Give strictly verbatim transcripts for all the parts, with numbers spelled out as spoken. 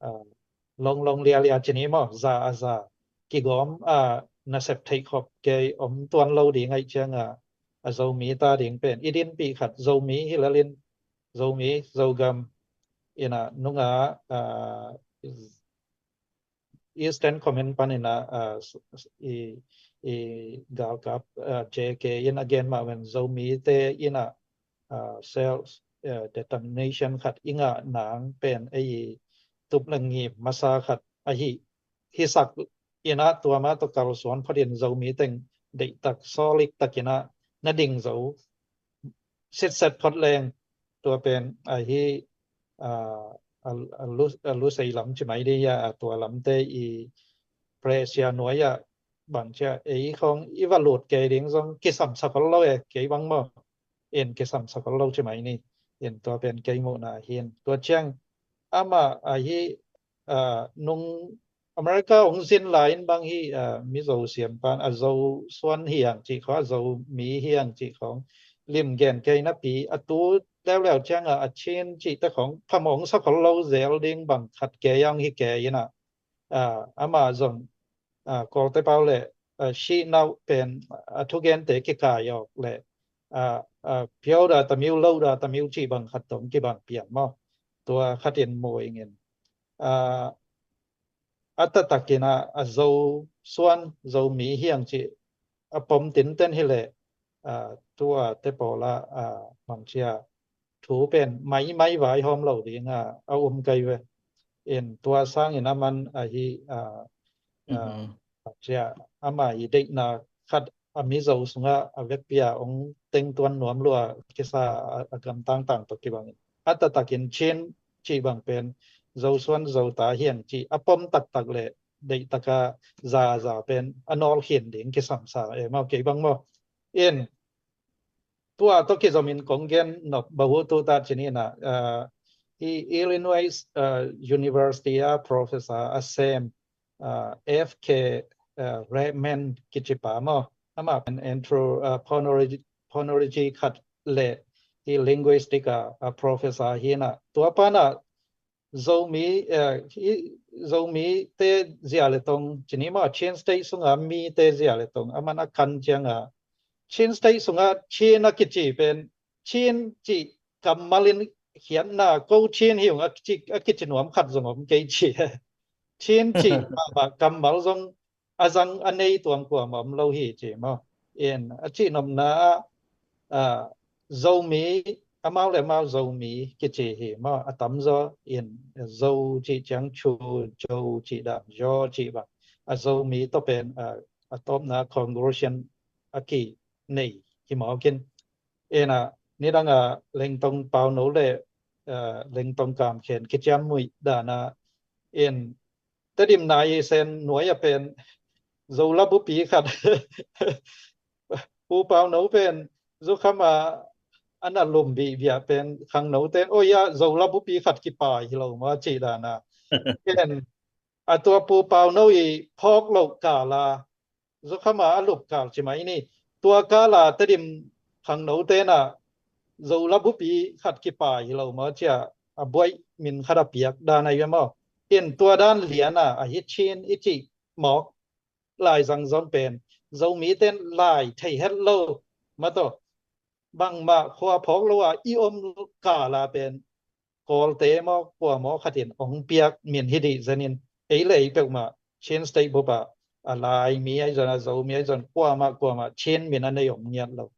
a, long long lia lia ci ni maw, za a za kigawm a nasep theih khop kei om tuan lo ding ahih ciangah, a Zomi ta ding pen i dinpih khat Zomi hi lel in, Zomi Zogam in a nungah, a, Eastern Command panin a, a, s- s- i, i galkap, a, J K in a gen mah ven Zomite in a, a, self, a, determination khat i ngah nang pen ei tup le ngim masa khat ahi hisak in a, tua mah tawh kalsuan phatin Zomi teng deihtak sawlik takin a na ding zo sitset phot leng, tua pen ahi, a, a, a lu, a lusei lam ci mai ding a, a tua lamte i pressure nuai ah bang cia ei khong i va lut kei ding zong kisam sak lo e, kei bang maw. In kisam sak lo ci mai ni. In tua pen kei muhna hin. Tua ciang amah ahi, a, nung America hong zin lai in bang hi, a, Mizo siam pan a Zo suan hiang cih khong, a Zomi hiang cih khong lim gen kei napi, a tu leuleu ciangah a Chin cihte khong phamawh sa khol lo zel ding bang khat kei ang hi kei in a, a, amah zong, a, Kawlte pau le, a, sihnauh pen a thugente kikai awk le, a, a, pyo da tamiu lo da tamiu cih bang khat tawh kibang pian maw. Tua khatin mu ingin, a, a taktakin a, a Zo suan Zomi hiang cih a pom tinten hileh, a, tua te pawla, a, mangcia thu pen mai mai vai hawm lo ding a, a um kai ve. In tua sangin a man ahi, a, a, Mhm. mangcia ama i deihna khat a Mizo sungah a vekpi a ong teng tuan nuam lua kisa a, a gamtang tang tawh kibangin a taktakin Chin cih bang pen Zo suan Zo ta hiang cih a pom taktak le deihtaka za za pen a nawl khin ding kisam sa e maw kei bang maw. In tua tawh kizomin kong gen nop bahu tu ta cini na, a, i Illinois, a, University a professor a sem, a, F K, a, Redman kici pa maw. Amah pen anthropology, anthropology khat le i linguistic a, a professor hi na. Tua pa na Zomi, eh, i, Zomi te zia le tong, cini maw Chin State sunga mi te zia le tong, a man a kan cianga. Chin State sunga Chin a kici pen, Chin ci kammal in khiatna, ko Chin hiung a kici, a kici nuam khat zong om kei ci. Chin ci mama kammal zong a zang a nei tuam kuamah om lo hi ci maw. In a cihnopna ah, a, Zomi, amau le amau Zomi kici hi maw. A tamzaw in Zo cih ciang cu, Zo cih dan, Zo cih bang. A Zomi tawh pen, a, a tawpna congregation a kinei hi mawk in. In a nidang a Lengtong Pauno le, a, Lengtong Kamkhen kiciam muih dan a in Tedim nai sen nuai a pen Zo labupi khat Pu Pauno pen zukham a ana lum bihbia pen khangno ten oi a Zo labupi khat kipai hi lo maw cih dan a. Ken a tua Pu Pauno i phawk loh kala zukham a a lup kal ci mai ni. Tua kala Tedim khangno tena Zo labupi khat kipai hi lo maw cia a buai min khat a piak dan a i ve maw. In tua dan liana a hi Chin i cih mawk lai zangzong pen Zomi ten lai thei het lo maw tawh. Bangmah khua phawk lo a i om kala pen Kawlte maw kua maw khatin ong piak min hi dih zenin ei le ei peuhmah Chin State bup ah a Laimi ahi zon a Zomi ahi zon kuamah kuamah Chin min a nei om ngiat lo.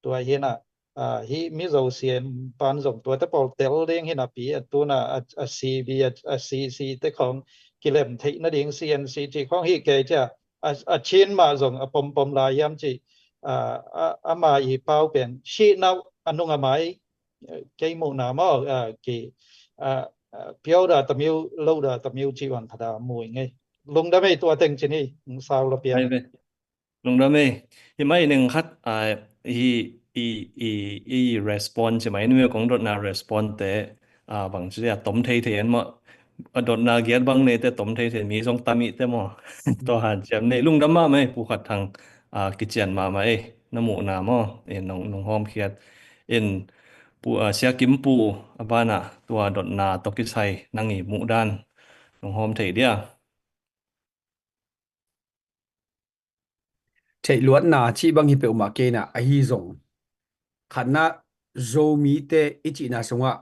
Tua hi na, a, hih Mizo siam pan zong tuate pawl tel ding hi napi a tuna a, a C B, a, a C C te khawng kilem theih nading C N C cih khawng hih kei cia a, a Chin mah zong a pompom lai hiam cih, a, a, ama i pau pen sihnauh a nung a mai, eh, kei muhna maw, a, ki, a, a, pio da tamiu, lo da tamiu cih van phada mu i ngei. Lungdam ei tua teng cini, sau la piang. Ai ve. Lungdam ei. Hi mai ning khat, a, hi, i, i, i respond ci mai ni mi kong dotna respond te, a, bang ci a tom thei thei en maw. A dotna giat bang nei te tom thei thei mi zong tam i te maw. Tua hanciam nei. Lungdam mahmah ei Pu Khat Thang, a, kician mahmah ei. Na muhna maw. In nong, nong hawmkhiat. In Pu, a, Sia Kim Pu a banah tua dotna tawh kisai nang i muhdan. Nong hawm thei dia? Theihluatna cih bang hi peuhmah kei na ahi zong, khatna Zomite i cihna sungah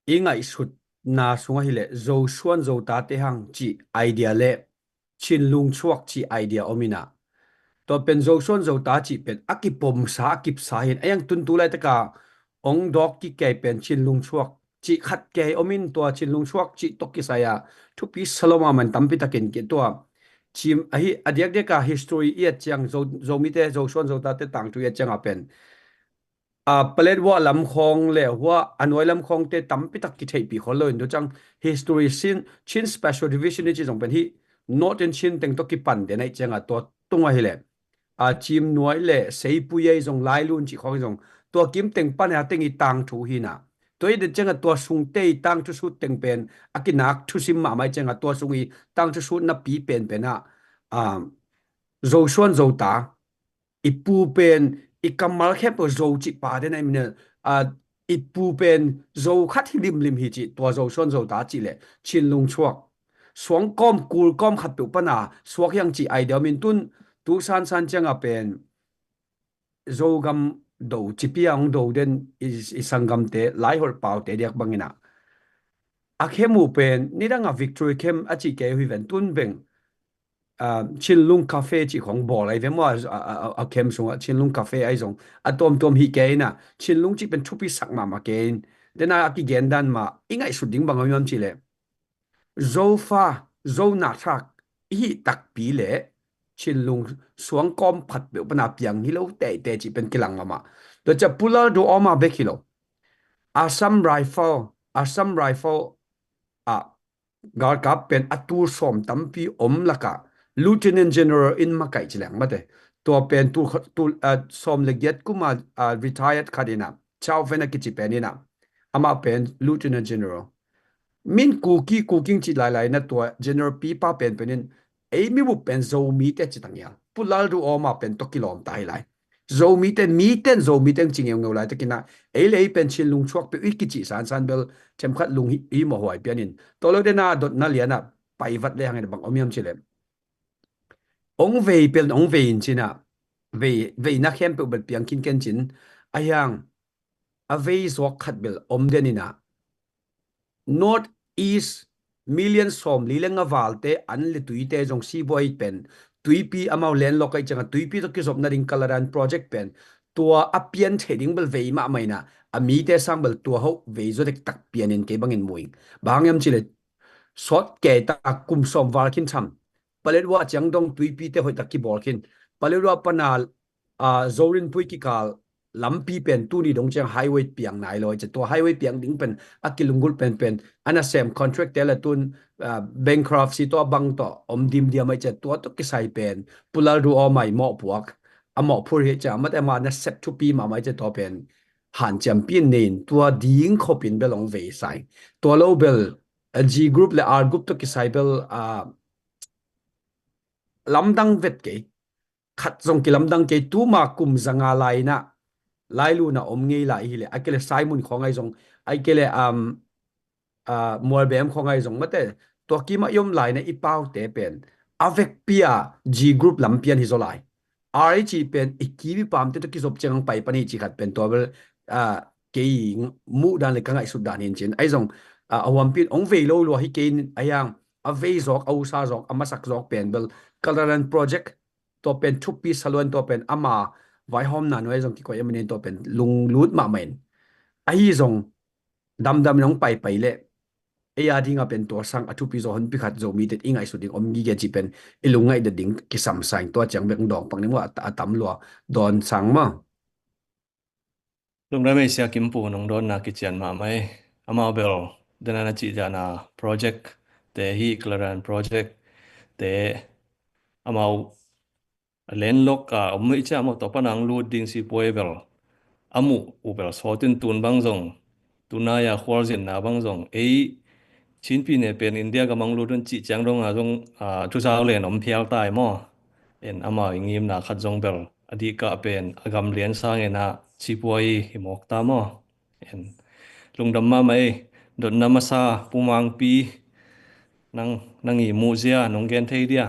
i ngaihsutna sungah hileh Zosuan Zotate hang cih idea le Chinlung Chuak cih idea om inah, tua pen Zosuan Zota cih pen a kipomsa a kipsa hin a yang tuntu laitaka ong dawk kikei pen Chinlung Chuak cih khat kei om in, tua Chinlung Chuak cih tawh kisai a thupi saloma man tampi takin ki tua cim ahi. A diakdiaka history i et ciang, Zo, Zomite, Zosuan Zotate tangthu i et cianga pen a Paletwa lam khawng le hua a nuai lam khawngte tampi tak kitheihpih khol lo in, tu ciang history sin Chin Special Division i ci zong pen hi Northern Chin teng tawh kipan den ahi cianga tua tunga hileh a cim nuai le seipui ei zong lailun cih khawng ei zong tua kim teng pan a teng i tangthu hina. Tua i den cianga tua sungte i tangthu sut teng pen a kinak thusim mahmah i cianga tua sung i tangthu sut napi penpen ah a Zosuan Zota i pu pen i kammal khempeuh Zo cih pa den a i minel a i pu pen Zo khat hi limlim hi cih tua Zosuan Zota cih le Chinlung Chuak suangkawm kulkawm khat peuh pana suak hiang cih idea om in tun tu sansan cianga pen Zogam do cipi a hong do den i, i sanggamte Laiholh paute diak bangina a khem uh pen nidanga Victory Camp a cih kei uh hi ven tun beng a, Chinlung Cafe cih khong bawl ahi ve maw a, a, a, a khem sungah Chinlung Cafe ahi zong a tuamtuam hi kei ina Chinlung cih pen thupi sak mahmah kei in dena a kigen dan mah i ngaihsut ding bang a mi mam cih le Zofa, Zo nathlak i hih takpi le Chinlung suangkawm khat peuh pana piang hi lo teitei cih pen kilang mahmah. Tua ciah Pu Lalduhoma bek hi lo. Assam Rifle, Assam Rifle ah galkap pen a tul sawm tampi om lakah Lieutenant General in makaih ci leng mate. Tua pen tul, tul, ah, sawm le giat kuma, ah, retired khat ina Chau Fen a kici pen ina amah pen Lieutenant General. Min Kuki, Kuking cih lailai na tua General pipa penpen in ei mibup pen Zomite ci tangia. Pu Lalduhoma pen tawh kilawm ta hi lai. Zomite, miten Zomite ci ngeungeu lai takina ei le ei pen Chinlung Chuak peuh i kicih sansan bel themkhat lung hi, hi mawhhuai pianin tua lo dena dotna liana paivat le hangin bang om hiam cile. Ong vei pel ong vei in cina vei, veina khempeuh bel piang khin ken cin a hiang a vei zawk khat bel om den ina North East million sawm li le nga valte an le tuite zong sibuai pen tuipi amau landlock ahi cianga tuipi tawh kizopna ding Kaladan project pen tua a pian thei ding bel vei mahmah ina a mite sang bel tua hoh vei zaw dektak pianin kei bangin muing. Bang hang hiam cile sawt kei ta kum sawm val khin tham Paletwa ciang dong tuipite hoihtak kibawl khin Paletwa pana a, Zorinpui kikal lampi pen tuni dong ciang highway piang nai lo ai cia tua highway piang ding pen a kilunggulh penpen a nasem contract te la tun, a, bankruptcy tawh a bang tawh om dimdiam ai cia tua tawh kisai pen Pu Lalduhoma i mawhpuak a mawhphur hi cia amat ama nasep thupi mahmah ai cia tua pen hanciam pin nei in tua ding khopin bel ong vei sai tua lo bel, a, G group le R group tawh kisai bel, a, lamdang vet kei khat zong kilamdang kei tuma kum zanga laina lailuna om ngei lai hile a kele Saimun khawngai zong a kele, um, uh, Mualbem khawngai zong mate tua kima i om laina i paute pen a vekpia G group lampian hi zaw lai. R H pen i kimi pamte tawh kizop ciang pai pan hi ci khat pen tua bel, uh, kei muh dan le ka ngaihsut dan hin cin ai zong, uh, a huampin ong vei lo lua hi kei in a hiang a vei zawk a usa zawk a masak zawk pen bel Kaladan project tua pen thupi saluan tua pen ama vaihawmna nuai zong kikoih emanin tua pen lunglut mahmah in ahi zong damdam in hong paipai le ei a dinga pen tua sang a thupi zaw honpi khat Zomite i ngaihsut ding om gige ci pen i lungngaih det ding kisam saing tua ciang bek dawng pak ni maw a tam lua dawn sang maw. Lungdam ei Sia Kimpu nong dawnna kician mahmah ei. Amau bel dena na cih dana project te hi Kaladan project te amau a landlock a om i cia amau tawh pana ang lut ding sipuai bel a muh uh bel sawtin tun bang zong tunai a khualzinna bang zong ei Chinpi ne pen India gam ang lut un cih ciang dong a zong, a, thusau len om phial tai maw. En amau i ngimna khat zong bel a dihkah pen a gam lian sangin a sipuai hi mawk ta maw. En lungdam mahmah ei. Dotna masa Pu Mangpi Nang, nang ihmu zia nong gen thei dia?